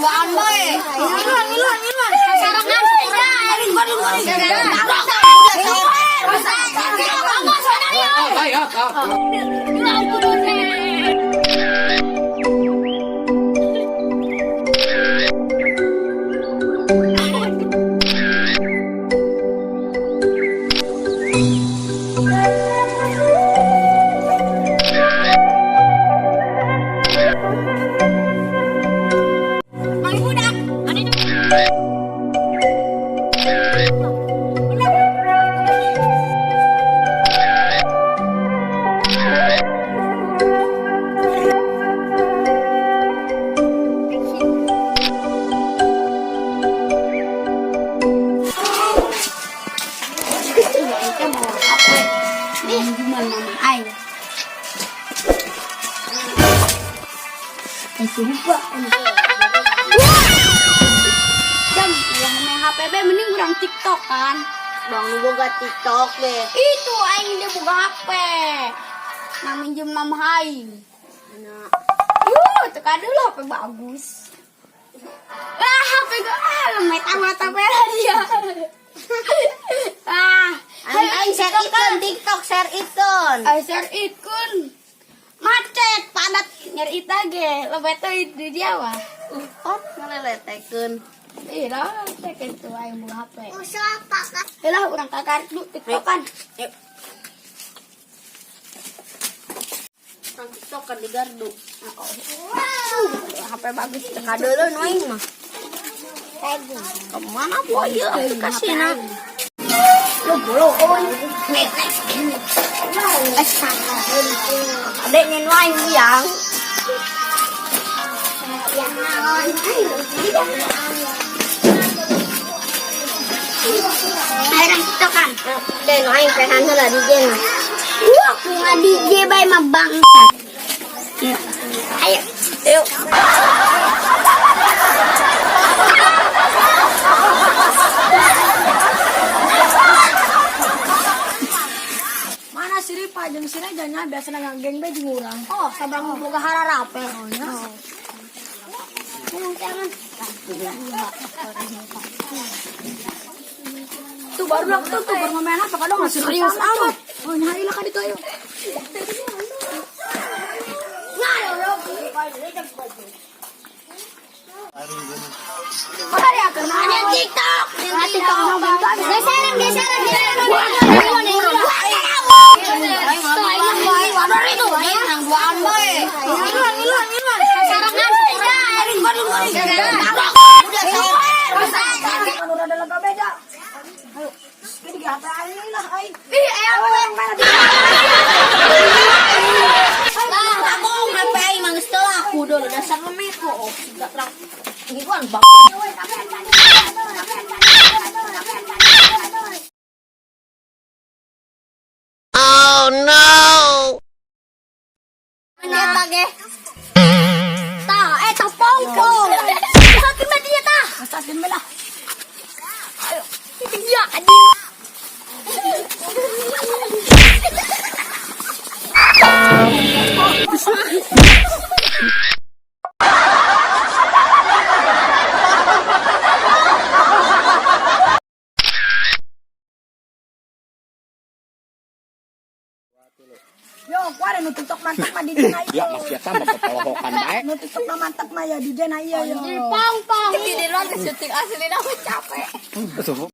Duaan bae. Ngiluan, ngiluan, ngiluan. Sarangan. Ayo, ayo. Mang budak. Anu itu. Gimana mama aing? Eh, lupa. Jam, yang main HP be mending urang TikTok kan. Bang, nu boga TikTok deh. Itu aing dia boga HP. Nah, minjem nama aing. Nah, Yuh, teka dulu HP bagus. Ah, HP gue ah, lemet amat HP dia. Ah, aing aing share ikon TikTok, share ikon. Ayo share ikon. Macet, padat nyari ita ge, lebet teh di dia wah. Oh, ngeleletekeun. Ih, lah, teh itu aing boga HP. Lah, urang ka kartu TikTokan. Yuk. Urang TikTok kan di gardu. HP bagus. Teka dulu nu aing mah. Kemana boy ieu aplikasina? Lu bolo oi. Eh, adek nyen aing yang. Ayo urang TikTokan. Deh, nu aing pehan heula DJ na. Wah, aku nggak DJ bae mah bangsat. Ayo. Yuk. Mana si Ripa jeung si Reja nya biasana ngageng be jeung urang. Oh, sabrang boga hararape. Oh nya. Jangan. Tuh baru tuh tuh baru main apa kadang nggak serius amat. Oh nya ilah ka ditu ayo. Mana ya karena TikTok. TikTok geseran, geseran, geseran. Itu, nang duaan bae. Ngiluan, ngiluan, ngiluan. Sarangan. Anu rada lega beda. Ayo. Ini di HP aing lah aing. Ih, ayo Yang mana di Lah, tabung HP aing mah geus teu laku dulu dasar meko. Oh, siga terang. Gituan bang. Oh no. Eta ge. Tah, eta pongpong. Sakin mah dia tah. Asasin be lah. Iya, anjing. Yo, kuare nu TikTok mantap mah DJ na Ya, ieu. masih sama pepolohokan bae. Nu TikTok na mantap mah ya DJ na ieu yo. Pong pong. Di luar syuting asli aku capek. Tuh.